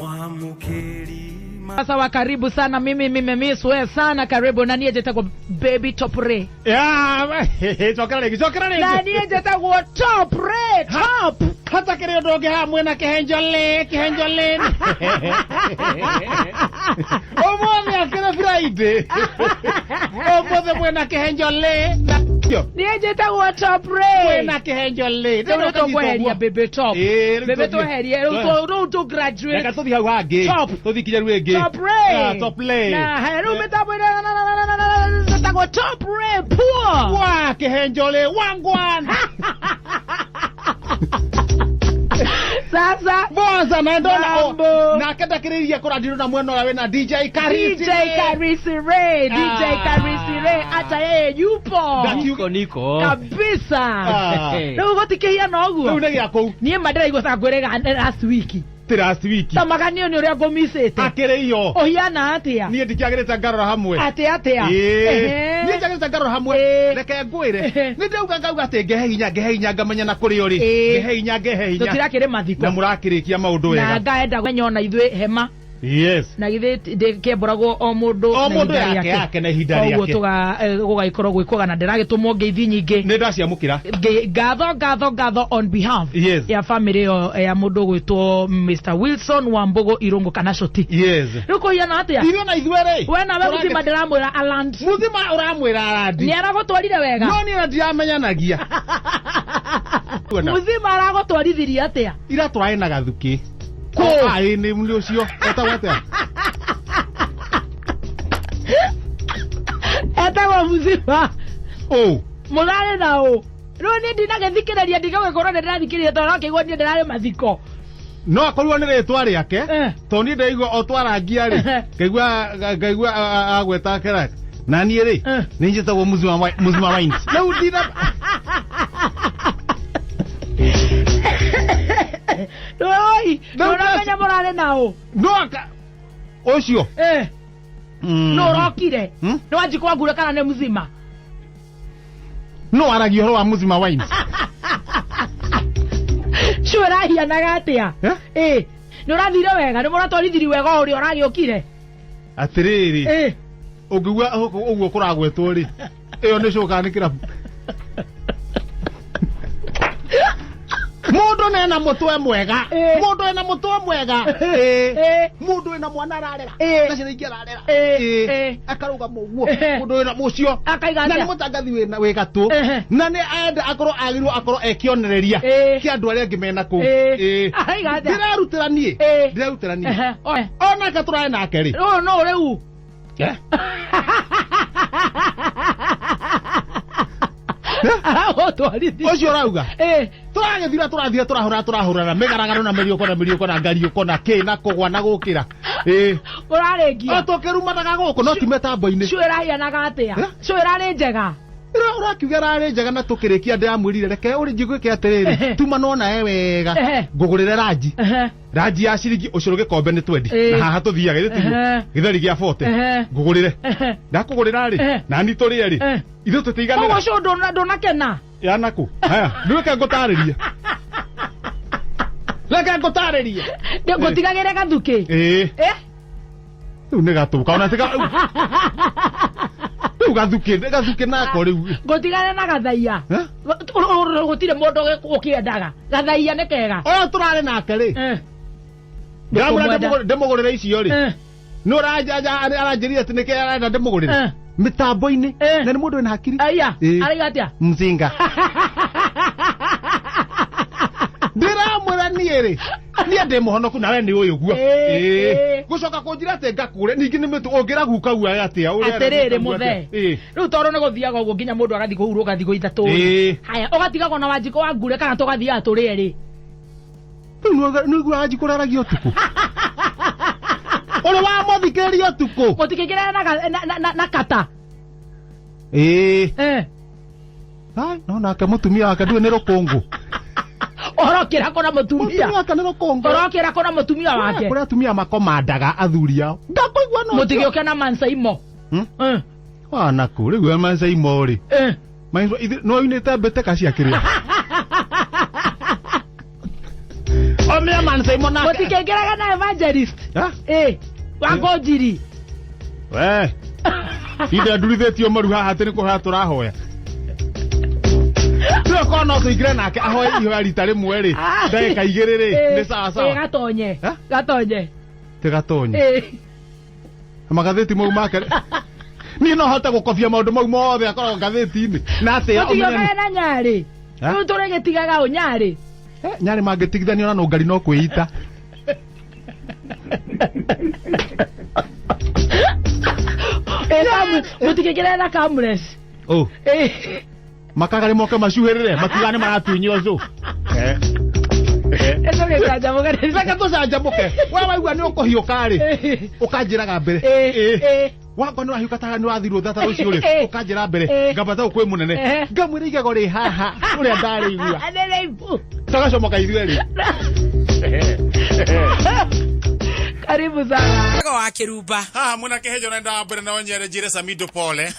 Mwamũkĩri Sawa, karibu sana. Mimi nimemiss wewe sana. Karibu. Na niĩ njĩtagwo Baby Top Ray. Cokera rĩngĩ, cokera Na rĩngĩ. niĩ njĩtagwo Top Ray, Top. Hatakĩrĩ ũndũ ũngĩ haha mwĩna kĩhenjolĩ, kĩhenjolĩ. Ũmũthĩ akĩrĩ Friday. Ũmũthĩ mwĩna kĩhenjolĩ. Niĩ njĩtagwo Top Ray. Mwĩna kĩhenjolĩ. Rĩu nĩ tũkweheria Baby Top. Ĩĩ, rĩu Baby tũthiĩ. tweherie. Rĩu tũ graduate. Reke tũthiĩ hau hangĩ. Top. Tũthiĩ kinya rĩu ĩngĩ. Top Ray. Ah, Top Ray. Na haya rĩu mĩtambo ĩno njĩtagwo Top Ray Poor. Wa kĩhenjolĩ wangwan. Sasa Boza na ndona Mambo. nake ndakĩrĩirie kũrandirwo na mwena ũrĩa wĩna DJ Karisi. DJ Karisi Ray, DJ Ah. Karisi Ray, hata yeye yupo Ndaki- Niko niko. kabisa. Ah. Rĩu gũtikĩhiana Rĩu ũguo. nĩ gĩa kũu Niĩ ma ndĩraigua ta ngwĩrĩga last week. ti last week. Ta maganio nĩ ũrĩa ngũmicĩte. Akĩrĩ iyo. Ũhiana atĩa? Niĩ ndikĩagĩrĩte ngarora hamwe. Atĩ atĩa? Ĩĩ. Ehe. Niĩ njagĩrĩte ngarora hamwe. Ĩĩ. Reke ngwĩre. Ehe. Nĩ ndauga ngauga atĩ ngehe hinya ngehe hinya ngamenya na kũrĩ ũrĩ. Ĩĩ. Ngehe hinya ngehe hinya. Tũtirakĩrĩ mathiko. Na mũrakĩrĩkia maũndũ Na wega. ngaenda kũmenya ona ithuĩ hema Yes. na githĩ ndĩkĩembũragwo o mũndũ O na mũndũ ihinda yake rĩake. yake na ihinda Koguo rĩake. gũgagĩkorwo gwĩ kwega na ndĩragĩtũmwo ngeithi nyingĩ. Nĩ ndaciamũkĩra. Ngatho ngatho ngatho on behalf Yes. ya family ĩyo ya mũndũ ũgwĩtwo Mr Wilson Wambugu Irũngũ kana Coti. Yes. Rĩu kũhiana atĩa? Ithuĩ na ithuĩ rĩ. We nawe mũthima ndĩramwĩra Aland. Mũthima ũramwĩra arandi. Nĩ aragũtwarire wega? No niĩ na ndiramenyanagia. Mũthima aragũtwarithirie atĩa? Ira tũrarĩ na gathukĩ. Kũ? Ah, ĩ, nĩ nĩ ũcio. Etagwo atĩa? Etagwo mũthima. Ũ. Mũrarĩ na ũ? Rĩu niĩ ndinagĩthikĩrĩria ndigagĩkorwo nĩ ndĩrathikĩrĩria tondũ arakĩigua niĩ ndĩrarĩ mathiko. No akorirwo nĩ rĩtwa rĩake. Eh. Tondũ niĩ ndaigua o twarangia rĩ. Eh. Ngaigua ngaigua agweta kĩra. Na niĩ rĩ, Eh. nĩ njĩtagwo Muzima Muzima Wines. Rĩu ndina Oi, Rĩu ndũramenya mũrarĩ na ũ? no aka ũcio. Eh. Mm. Nũ ũrokire? Hmm? Nĩ wanjikũ wangure kana nĩ mũzima? No aragia ũhoro wa Muzima Wines. Cio ĩrahianaga atĩa? Eh? Ĩ, nĩ ũrathire wega, nĩ mũratwarithiri wega o ũrĩa ũragĩũkire? Atĩrĩrĩ. Ĩ, Ũngĩigua ũguo kũragwetwo rĩ, ĩyo nĩ cũka nĩ kĩrabu. Mũndũ nena mũtwe mwega. Ĩ. Mũndũ ena mũtwe mwega. Ĩ. Ĩ. Mũndũ wĩna mwana ararera. Ĩ. Na ciana ingĩ ararera. Ĩ. Ĩ. Ĩ. Akarũgama ũguo. Ehe. Mũndũ wĩna mũcio. Akaiga Na nĩ atĩa? mũtangathi wĩna wĩ gatũ. Ehe. Na nĩ enda akorwo agĩrĩirwo akorwo e kĩonereria Ĩ. kĩa andũ arĩa angĩ mena kũu. Ĩ. Ĩ. Araiga atĩa? Ndĩrerutĩra niĩ. Ĩ. Ndĩrerutĩra niĩ. Ehe, oe. Onake tũrarĩ nake rĩ. Rĩu nũ rĩu? Eh? Aragũtwarithia. Ũcio ũrauga. Ĩ, Tũragĩthira tũrathira tũrahũra tũrahũrana mĩgaragaro na mĩriũko na mĩriũko na ngariũko na kĩ na kũgwa na gũkĩra. Ĩ. O ũrarĩngia. tũkĩrumanaga gũkũ no ti mĩtambo-inĩ. Cio ĩrahianaga atĩa? Eh? Cio ĩrarĩ njega? Ĩra ũrakiuga ĩrarĩ njega na tũkĩrĩkia ndĩramwĩrire reke ũrĩ njiguĩke atĩrĩrĩ Ehe. tumanwo nawe wega Ehe. ngũgũrĩre ranji Ehe. ranji ya ciringi ũcũrũ gĩkombe nĩ twendi Ĩĩ. na haha tũthiaga githĩ tiguo Ehe. gĩtheri gĩa bote Ehe. ngũgũrĩre Ehe. ndakũgũrĩra rĩ Ehe. na ni tũrĩe rĩ Eh. ithuĩ Koguo tũtiganĩra ũcio ndũnakena? yanakũ haya rĩu reke ngũtarĩrie reke ngũtarĩrie Ngũtigagĩre gathukĩ. ĩĩ Eh? rĩu nĩ gatũka ona tiga rĩu rĩu gathukĩ gathukĩ nako rĩu Ngũtigane na gathaiya. Eh? Gũtirĩ mũndũ ũkĩendaga. Gathaiya nĩ kega. ũyũ tũrarĩ nake rĩ Eh. ndĩramwĩra Ndũkũmwenda. ndĩmũgũrĩre icio rĩ Eh. nĩ aranjĩrire atĩ nĩkĩ arenda ndĩmũgũrĩre Eh. mĩtambo-inĩ Eh. na nĩ mũndũ wĩna hakiri Aya, Ĩĩ. araiga atĩa? mzinga ndĩramwĩra niĩ rĩ niĩ ndĩ mũhonoku nawe nĩ ũyũ guo Ĩĩ, ĩĩ. gũcoka kũnjĩra atĩ ngakũre ningĩ nĩ mĩtũ ũngĩra guka guoya atĩa ũrĩa Atĩrĩrĩ guka guo mũthee. atĩa? Ĩĩ. Rĩu tondũ nĩ gũthiaga ũguo nginya mũndũ agathiĩ kũhurũka thikũ ithatũ. Ĩĩ. Haya, ũgatigagwo na wanjikũ wa ngure kana tũgathiaga tũrĩ erĩ. Rĩu nĩ ũiguaga njikũ ũraragia ũtukũ ũrĩ wamũthikĩrĩria ũtukũ Mũtikĩkĩrana na ga- na- na- na- na kata. ĩĩ Eh. Ai, no nake mũtumia wake ndũĩ nĩ rũkũngũ Ũrokĩra kũna mũtumia. mũtumia wake nĩ rũkũngũ Ũrokĩra kũna mũtumia wake. kũrĩa atumia makomandaga athuri ao ndakũigua no Mũtigĩũke na mansaimo. Hmm? Eh. wanaku rĩu we mansaimo rĩ Eh. no unĩte mbĩtĩka cia kĩrĩa omĩa Man Simon nake Mũtikĩingĩraga na evangelist. Ha? Ĩ, wa ngũnjiri. We. Inde ndurithĩtio maru haha atĩ nĩ kũhoya tũrahoya. Tiwe korwo no tũingĩre nake ahoe ihoya rita rĩmwe rĩ, Ah. ndagĩka igĩrĩ rĩ, Ĩ, nĩ sawa ĩ, sawa. gatonye. Ha? Gatonye. Tigatonye. Ĩ. Magathĩti mau make. Niĩ no hote gũkobia maũndũ mau mothe akoragwo ngathĩti-inĩ. Na atĩa Mũtigĩũkaga na nyarĩ. Ha? Rĩu tũrĩgĩtigaga ũ nyarĩ. Eh, nyarĩ mangĩtigithanio na nũngari no kwĩita. Ĩ, mũtikĩingĩre na kamres. Oh. Ĩ. Makagarĩ moke macuhĩrĩre matigane maratunywo cũ. Eh. Eh. Ĩ, tũgĩcanjamũka. Reke tũcanjamũke. We waigua nĩ ũkũhiũka rĩ, Ĩ. ũkanjĩraga mbere. Ĩ, Ĩ. ĩ. Wakwa nĩ wahiũka ta nĩ wathirwo tha ta rũciũ rĩ, Ĩ. ũkanjĩra mbere. Ĩ. Ngambata gũkũ kwĩ mũnene. Ehe. Ngamwĩra igego rĩ haha ũrĩa ndarĩigua. Nĩ rĩibu. Tũgacomoka ithuĩ rĩ. Karibu sana. Mtego wa Kirumba. Haha mwena kihejo na ndawa mbere na onyere njire Samido pole.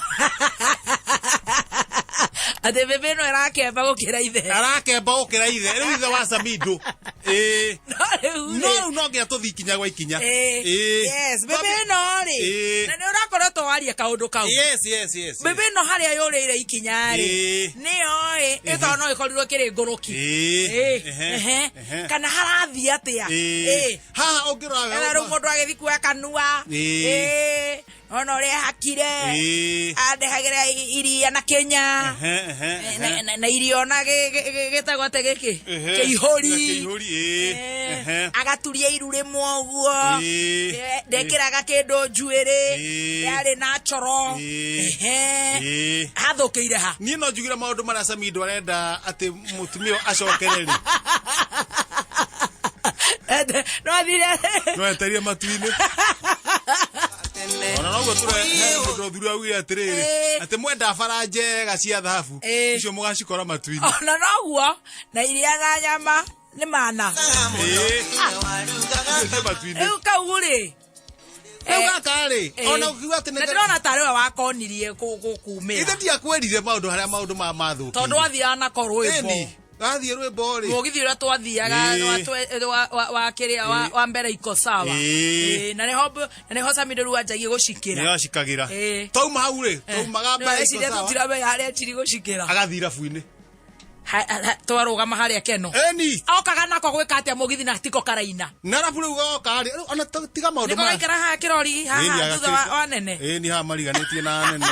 Atĩ bĩbĩ ĩno ĩrakemba gũkĩra ithe. Arakemba gũkĩra ithe. Rĩu ithe wa Samido. Ĩĩ. No rĩu No rĩ. rĩu no nginya tũthiĩ ikinya gwa ikinya. Ĩĩ. Ĩĩ. Yes, bĩbĩ ĩno rĩ. Ĩĩ. Na nĩ ũrakoretwo waria kaũndũ kau. Yes, yes, yes. Bĩbĩ ĩno harĩa yũrĩire ikinya rĩ. Ĩĩ. Nĩyo ĩ, ĩtondũ no ĩkorirwo ĩkĩrĩ ngũrũki. Ĩĩ. Ĩĩ. Ehe. Ehe. Ehe. Kana harathiĩ atĩa. Ĩĩ. Ĩĩ. Haha ũngĩrora Ena rĩu wega. mũndũ agĩthiĩ kuoya kanua. Ĩĩ. Ĩĩ. Ona ũrĩa ehakire. Ĩĩ. Andehagĩra iria na kĩnya. Ehe, ehe, Na- ehe. na irio na gĩtagwo atĩ gĩkĩ Ehe. kĩihũri Na kĩihũri, ĩĩ. Eh, Ehe. agaturia iru rĩmwe ũguo Ĩĩ. Eh, ndekĩraga kĩndũ njuĩrĩ Ĩĩ. yarĩ na coro Ĩĩ. Ehe. Ĩĩ. hathũkĩire ha Niĩ no njugire maũndũ marĩa Samido arenda atĩ mũtumia ũyũ acokere rĩ. No athire No eterie matu-inĩ. Ona noguo tũre he mũndũ ũthuri augire atĩrĩrĩ Ĩĩ. atĩ mwenda bara njega cia thahabu Ĩĩ. icio mũgacikora matu-inĩ. ona noguo na iria na nyama nĩ mana Ĩĩ. Icio ciĩ matu-inĩ. rĩu kau rĩ Rĩu gaka rĩ Eh. ona ũkiuga atĩ na ndĩrona tarĩ we wakonirie kumĩra ithe ndiakwĩrire maũndũ harĩa maũndũ ma mathũkĩire. tondũ wathiaga nako rwĩmbo Ĩni, wathiĩ rwĩmbo rĩ mũgithi ũrĩa twathiaga Ĩĩ. wa kĩrĩa wa mbere iko sawa Ĩĩ. Ĩĩ, na nĩho na nĩho Samido rĩu anjagie gũcikĩra nĩyo acikagĩra Ĩĩ. twauma hau rĩ twaumaga mbere iko eciria sawa tũtiramenya harĩa njiri gũcikĩra agathiĩ irabu-inĩ Twarũgama harĩa keno ĩni okaga nako gwĩka atĩa mũgithi na tiko karaina na arabu rĩu goka rĩ rĩu ona tiga maũndũ nĩko gaikara haha kĩrori haha thutha wa nene ĩni haha mariganĩtie na nene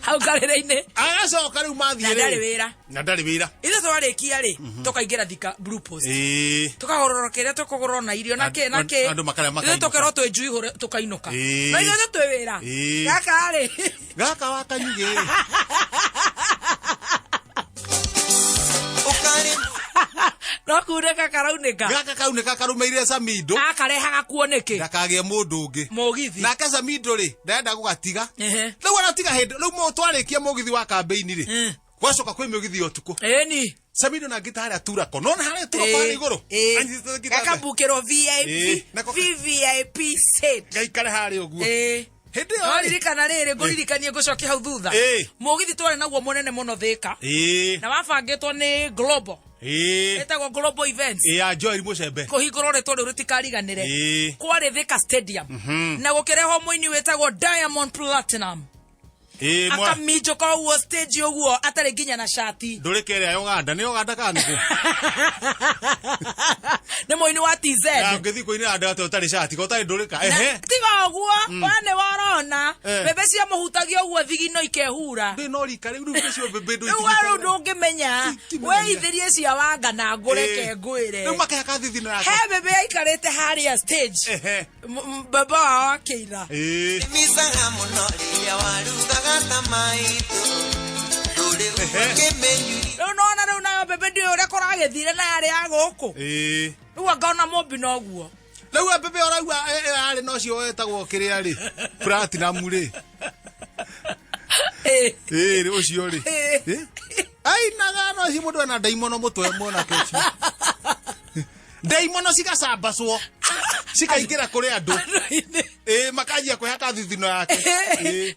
hau karĩra-inĩ agacoka rĩu mathiĩ na ndarĩ rĩ wĩra na ndarĩ wĩra ithuĩ twarĩkia rĩ tũkaingĩra Thika Blue Post ĩĩ tukagũrũra kĩrĩa tũkũgũrwo na irio na kĩ na kĩ Andũ makarĩa ithuĩ makainũka. tũkerwo twĩ njui hũre tũkainũka Ĩĩ. no ithuĩ twĩ wĩra Ĩĩ. gaka rĩ gaka wa kanyugĩ rĩ no kunĩka karaunĩka gaka kaunĩka karũmĩire Samido akarehaga kuo nĩkĩ ndakagĩe mũndũ ũngĩ mũgithi nake Samido rĩ ndarenda gũgatiga Ehe. rĩu aratiga hĩndĩ rĩu twarĩkia mũgithi wa kambĩini rĩ Mm. gwacoka kwĩ mĩgithi ya ũtukũ ĩni Samido na ngita harĩa turako nona harĩa turako harĩa igũrũ Anyitĩte ngita gakambukĩrwo Ĩĩ, VIP nako- VVIP seat gaikare harĩa ũguo Ĩĩ. hĩndĩ ĩyo no rĩ ririkana rĩrĩ ngũririkanie ngũcokia hau thutha Ĩĩ. mũgithi twarĩ naguo mũnene mũno Thĩka ĩĩ na wabangĩtwo nĩ Global ĩĩ ĩtagwo Global Events ĩĩ ya Joel Mũcembe kũhingũrwo rĩtwa rĩu rĩtikariganĩre Ĩĩ. kwarĩ Thika Stadium na gũkĩrehwo mũini wĩtagwo Diamond Platinum ĩĩ mwa akaminjũka ũguo stage ũguo atarĩ nginya na cati ndũrĩka ĩrĩa ya Uganda nĩ Uganda kana nĩkũ nĩ mũini wa TZ na ũngĩthiĩ kũinĩra andũ atĩ ũtarĩ cati ko ũtarĩ ndũrĩka ehe tiga ũguo we nĩ worona Eh. mbembe ciamũhutagia ũguo thigino ikehura ndĩ no rika rĩu rĩu nĩcio mbembe ndũ rĩu we rĩu ndũngĩmenya Itimenya. weithirie cia wanga na ngũreke ngwĩre rĩu makehaka thithino yake he mbembe yaikarĩte harĩa stage ehe Mbembe wao akĩina ĩĩ Misaga mũno rĩrĩa warugaga ta maitũ Ndũrĩ Ehe. ũkĩmenyuria rĩu nona rĩu nayo mbembe ndiũĩ ũrĩa kũragĩthire na yarĩ ya gũkũ ĩĩ rĩu angaona mũmbi noguo rĩu mbembe ũraigua arĩ na ũcio wetagwo kĩrĩa rĩ platinum rĩ Ĩĩ. ĩĩ rĩ ũcio rĩ Ĩĩ. Ĩ? ainaga no ũcio mũndũ ena ndaimono mũtwe mwanake ũcio ndaimono cigacambacwo cikaingĩra kũrĩ andũ Andũ-inĩ. ĩĩ makanjia kwĩhaka thithino yake Ĩĩ.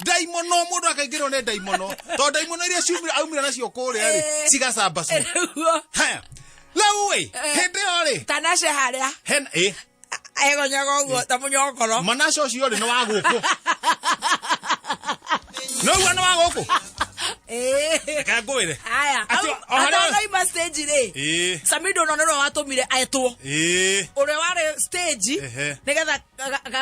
ndaimono mũndũ akaingĩrwo nĩ ndaimono tondũ ndaimono iria ciumire aumire nacio kũrĩa rĩ Ĩĩ. cigacambacwo Nĩguo. haya rĩu Rĩu ĩ, hĩndĩ ĩyo rĩ, Tanashe harĩa hena ĩ, egonyaga ũguo ta mũnyokoro. Manashe ũcio rĩ nĩ wa gũkũ. Nĩũguo nĩ wa gũkũ? Ĩĩ. Reke ngwĩre. Aya, Atĩ o harĩa- atanaima stage rĩ, Ĩĩ. Samido no nĩwe watũmire etwo Ĩĩ. ũrĩa warĩ stage Ehe. nĩgetha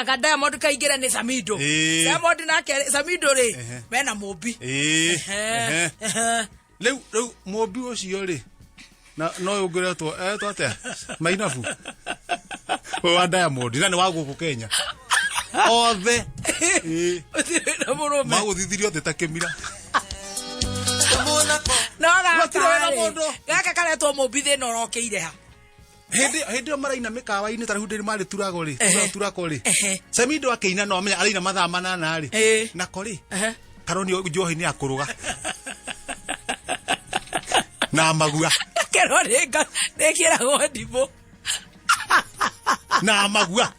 ga Diamond kaingĩre nĩ Samido. Ĩĩ. Diamond nake Samido rĩ Ehe. mena mũmbi. Ĩĩ. Ehe. Ehe. Rĩu mũmbi ũcio rĩ na no ũyũ ũngĩretwo etwo atĩa mainabu ũyũ wa Diamond na nĩ wa gũkũ Kenya othe. Ĩĩ. Gũtirĩ na mũrũme. Magũthithirie othe ta kĩmira. No Gũtirĩ gaka na rĩ, mũndũ. gaka karetwo mũmbi thĩna ũrokĩire ha? Hĩndĩ ĩyo maraina mĩkawa-inĩ ta rĩu hĩndĩ ĩrĩa marĩ turago rĩ, Ehe. turako rĩ, Ehe. Samido akĩina no amenya araina mathaa 8 rĩ, Ĩĩ. nako rĩ, Ehe. karonio njohi nĩ akũrũga na magua. Kerwo nĩkĩragwo ndimũ. Na magua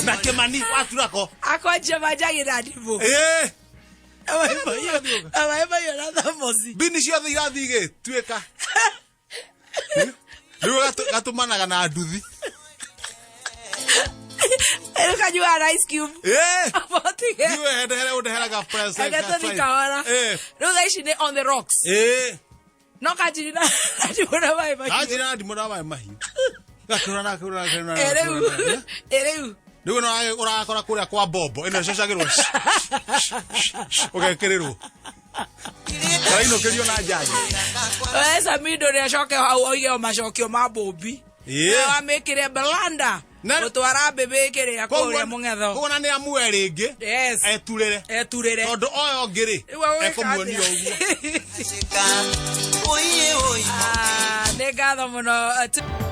na Kĩmani wa turako. Akwanjia manjagĩra ndimũ. Ĩĩ. Maĩ mahiũ na thamosi. Mbini ciothe irathiĩ igĩtuĩka rĩu gatũmanaga na nduthi. Rĩu kanyuaga ice cube. Ĩĩ. Abotige. Niwe ndehere ũndeheraga press. Reke tũthiĩ kahora. Ĩĩ. Rĩu thaa ici nĩ on the rocks. Ĩĩ. No kanjiri na ndimũ na maĩ mahiũ. Kanjiri na ndimũ na maĩ mahiũ. Gakĩrora gakĩrora gakĩrora. Ĩ rĩu. Ĩ rĩu. Rĩu no ũrakora kũrĩa kwa bombo ĩno ĩcocagĩrwo ũgekĩrĩrwo karainũkĩrio na njanjo. We Samido nĩ acoke hau oige o macokio ma Bũmbi. Ĩĩ. Wamĩkĩre blanda. Gũtwara mbĩmbĩ kĩrĩa kũrĩa mũng'etho. Koguo na nĩ amue rĩngĩ. Yes. Eturĩre. Eturĩre. Tondũ oyo ũngĩ rĩ, Rĩu agwĩka ekũmuonia atĩa? ũguo. Ah, nĩ ngatho mũno.